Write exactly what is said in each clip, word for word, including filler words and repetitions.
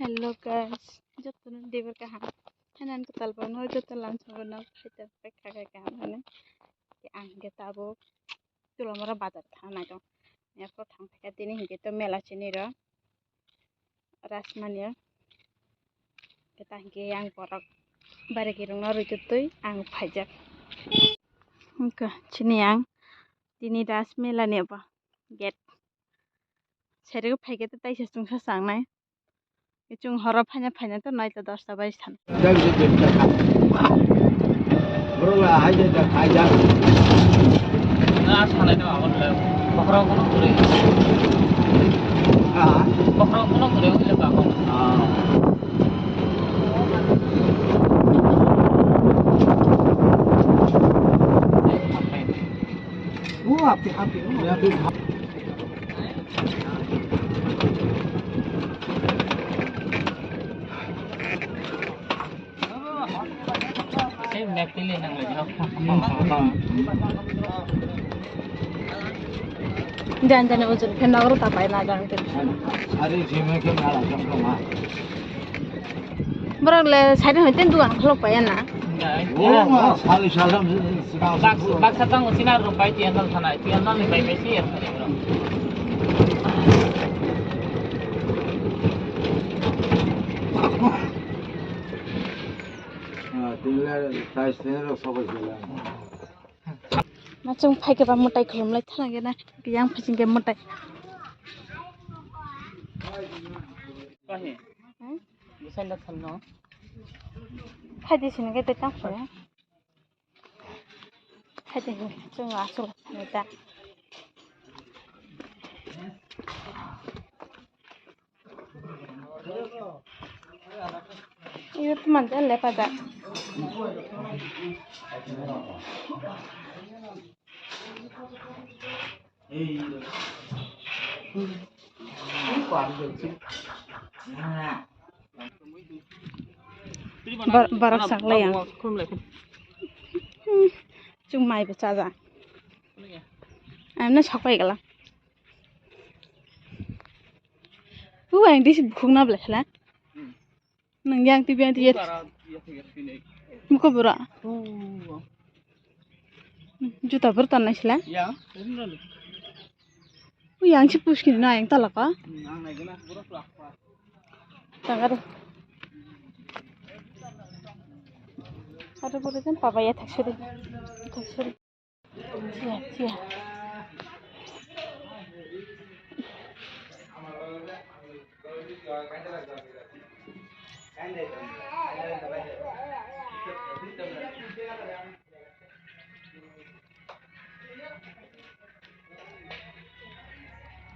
Hello guys, jotono debor kaham. Hanan kwtal bono joto lamsa bono khaita pai kha kha kaham hwnwi. Ang hinkhe tabuk Tulamura bazar thang nai tong. Airport thang phaikha tini hinkhe to mela chini ro. Rasmania. Khe ta hinkhe yang borok barikirokno rwitwtwi ang phaijak. Wngkha chini yang tini Ras Mela ni bo gate. Serego phaikhe ta taisa chwngsa changnai. Chwng horo phaina phaina to noita dosta baji thang. Jan jani ujol khe nogoro ta pai na jang khe. Borok le side hoi ten dugan kholok pai na. Baksa tango sina rok pai tiyan dal sana tiyan dal ni pai pai si ya. Machung phai khe ba mwtai khulum lai thana gena yang phai chingke mwtai. Hai? Phai di sini ke tang phai. Hai di sini chunga asuk ni ta. Iyo teman jan lepa da. Bar-, barak saklai ang. Chung mai bo chaja. Ang na saklai gala. U ang disi bukhuk na bwlai khala. Nang yang tibi yang tiya. Muko bura. Juta bura tan nai sila. U yang si push kini na yang talaka. Tangare. Ada bura kan papa ya thaksiri. Thaksiri. Sia, sia.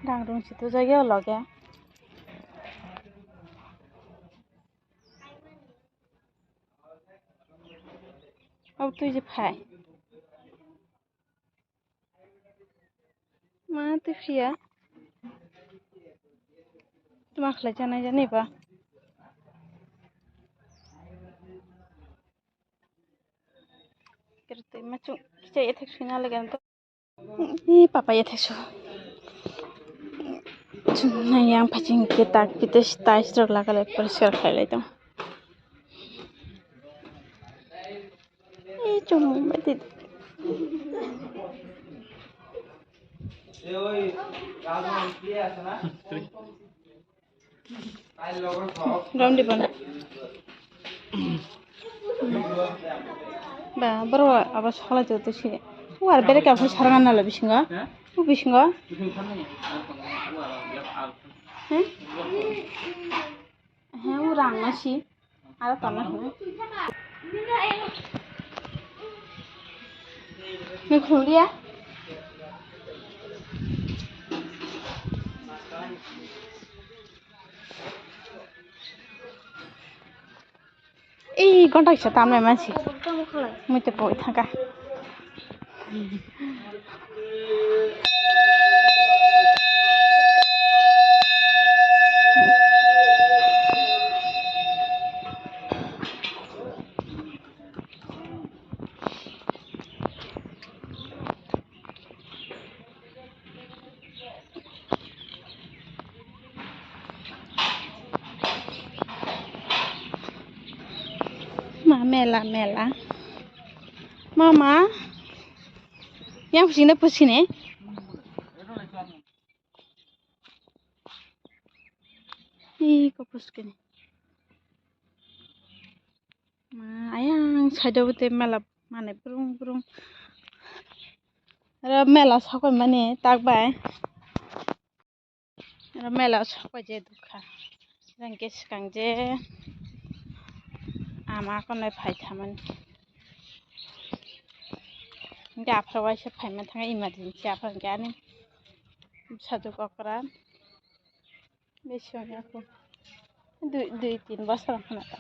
Dang rung si tu jagao loge. Abo twi je phai. Ma twi phiya. Tma khlai chanai jani ba. Kertwi ma chung kichai ethek swina lagi ang to. Ni papa ya thaisu. Chunna yang paching kita kita stai stok laka le poriskar khai lai tong. Ni chum beti. Rom di bana. Ba, boro abo sakla joto se. War bere ka phai sarang na la bisingo. U bisingo. He? He, u rang na si. Aro tonna hino. Nung khulum dia. Ei, gonta kisa tamnai mansi. Mui te poi thangka. Mela, mela. Mama, yang pusing na pusing ni? Ih, kok pusing ni? Ma, ayang side o te mela mane brung brung. Aro mela sokoi mani tak bai. Aro mela sokoi je dukha. Rengke swkang je ama konai phai thamani. Hingke aphra waisa phaima thangkha emergency aphra hingke ani bwsajwk okra. Besi wngya kho. Dui, dui, tin bosor wngkha na ta.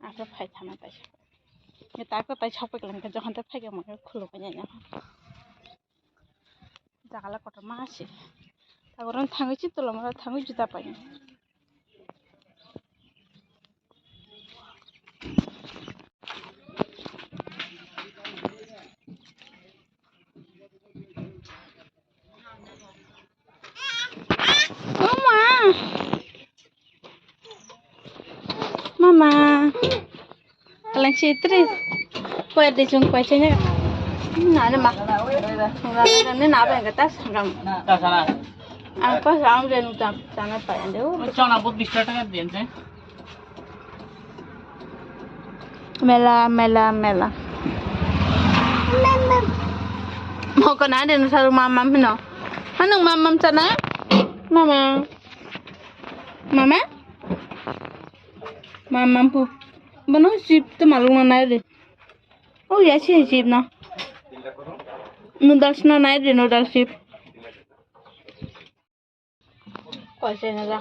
Aphra phai thana taisa. Ni tak to tai sokpek langkha, jokhon te phaikhe mokhe khuluk nya nya. Jagala kotor ma si. Tagoron thangwi chi tolomora thangwi juta pai. Mama. Mama. Kalang si tris. Koi di chung koi chanya. Na na ma. Ni na ba ga tas gam. Ang pas ang je nu tam tam pa ande. Chona bot bis taka diyen je. Mela, mela, mela. Moko na de nusa mam mam hino. Hanung mam mam chana? Mama. Mama. Mam mam pu. Bono sip to malung na nai de. Oh ya si sip no. Noodles no nai de noodles sip. Koi se na ja.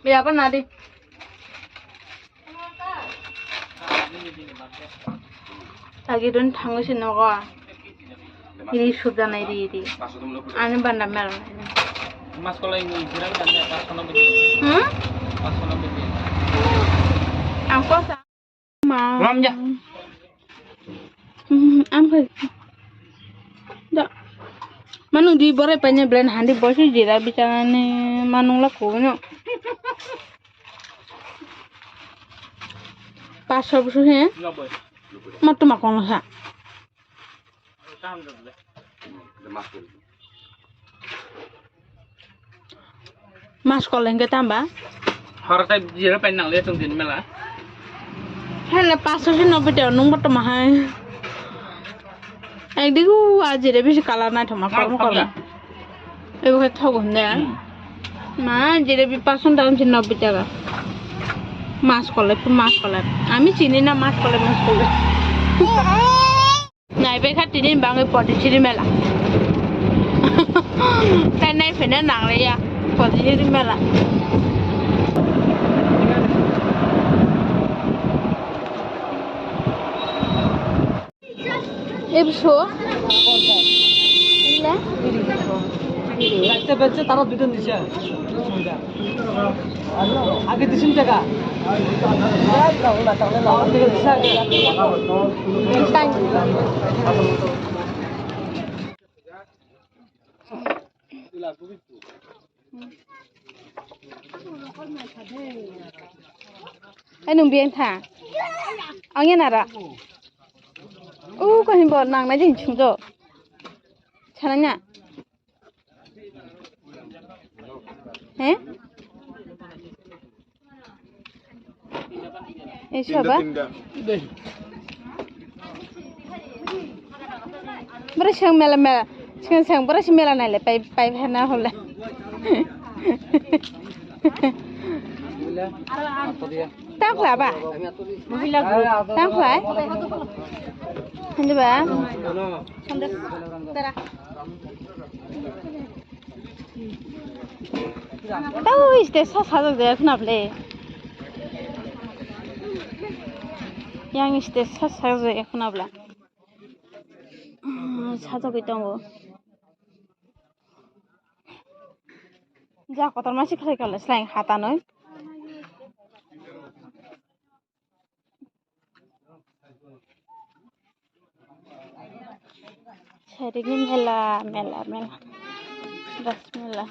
Ya apa nadi? Lagi dun thangu si nogo. Ri subda nai ri ri. Ani banda mel. Mas kolai ni jiran kan ya pas kono bidi. Hmm? Pas kono bidi. Ang kosa. Ma. Ram ja. Hmm, ang kai. Da. Manu di bore panya blen handi bosi jira bichana ni manung la ko no. Pas so busu he. Matu makong sa. Mas kol hingke tamba? Horo tai jira pai nang le tong din mela. Hele paso si no bete nung boto mahai. Ekdigu ajire bisi kala nai thoma kormo kormo. Ebo khe thogo hwnde. Hmm. Ma, jilebi pason dalam si nobbe taka. Mas kolai, mas kolai. Ami chini na mas kolai, mas kolai. Nai bai kha tini bangwi poti chiri mela. Tai nai phene nang le ya poti chiri mela. Ebso. Ila. Ekta bacche tara duita nise. Age disin jaga. Tang. Ai nung biyang tha. Ang yan ara. U ko himbo nang na jing chung do. Chana nya. He? Ei, soba? Bwrwi swng mela mela. Swng swng bwrwi se mela naile pai, pai phana hole. Tang khla ba? Tang khla? Hindi ba? Tara. Tao iste sa sajak jaya khuna ble. Yang iste sa sajak jaya khuna bla. Sajagwi tongo. Ja kotor ma si khlai kale slai hatanoi. Ini mela, mela, mela. Das mela.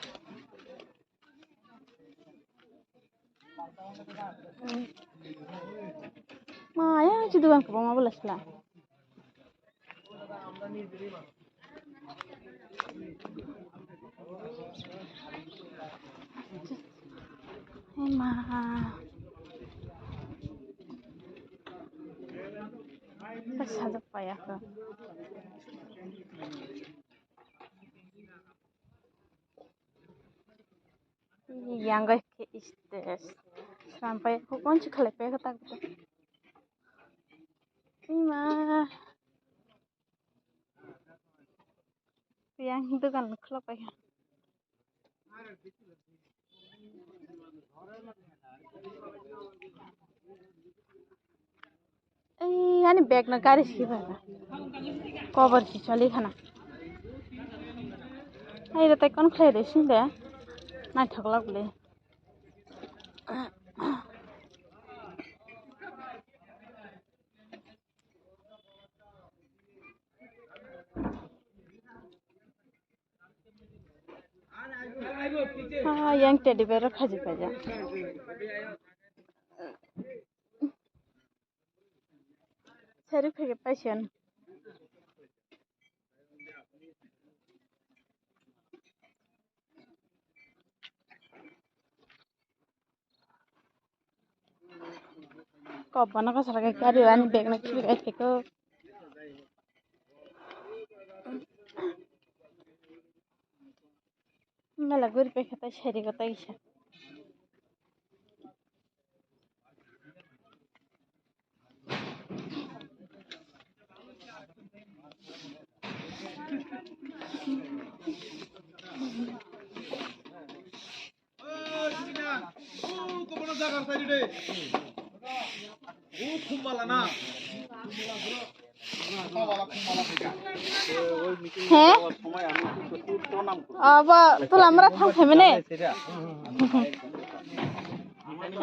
Ma, ya, si dukan kebangma bo lasla. Ema. Sajak paya kho. Yang guys, ke stage. Sampai aku kunci khalai paya kho tak. Ima. Yang dukan khulok pai. Ei, ani bag no gari si bai. Cover si choli khana. Ai, re tai kon khlai re sinde. Naithok lak le. Ah, yang teddy bear rok khaji paijak. Sari phege paisyan. Kok bono kasar khe gari ani bag no khibi khai theko. Mela guri paikha tai sari gota kisa. He? Abo tulamra thang khaimani.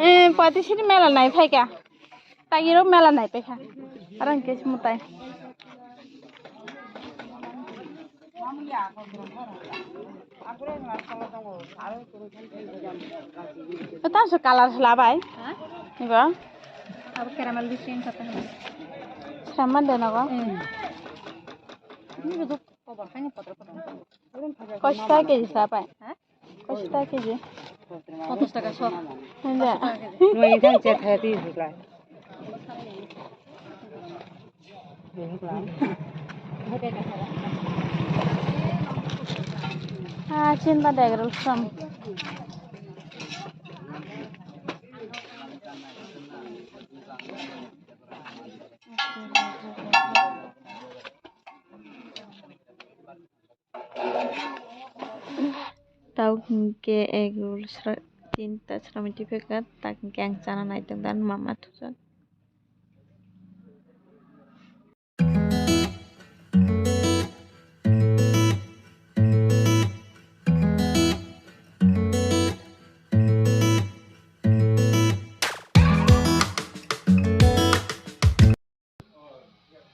Eh, pati sini mela nai phaika. Tagirok mela nai paikha. Arang ke mutai. Tamso color hwla bai. Ha? Ibo. Abo caramel bisi wngkha tei. Sama de nogo. Hmm. Ini betul cover kan ini kotor kotor. Kosta keji sa pai. Ha? Kosta keji. Patas taka so. Hanja. Nwng thang che thaya ti hukla. Ah, chin ba deg rul som. Tabuk hinkhe egul sra-, tinta sramwi tipheka, tak hinkhe ang chana naitokda mama thujak.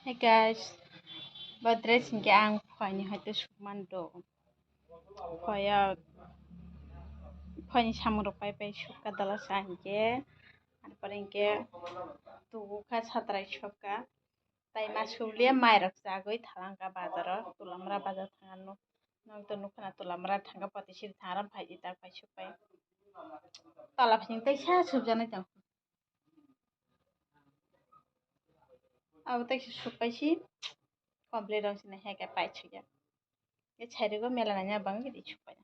Hey guys, bo dress hinkhe ang phoini hoite sukmani do. Phoya, phoini samung rok pai pai sukha dalasa hinkhe. Arpore hinkhe tugukha satrai sukha. Tai ma suliya mai rok chagwi thalangkha bazaro, tulamra bazar thangano. Nokto nukhana tulamra thangkha poti siri thangra phai ita phai sukpai. Tola phai tei sa subjanai tong. Abo tei sukpai si complete rok sini hai khe pai suya. Ye chairigo mela nanya bang gidi sukpai.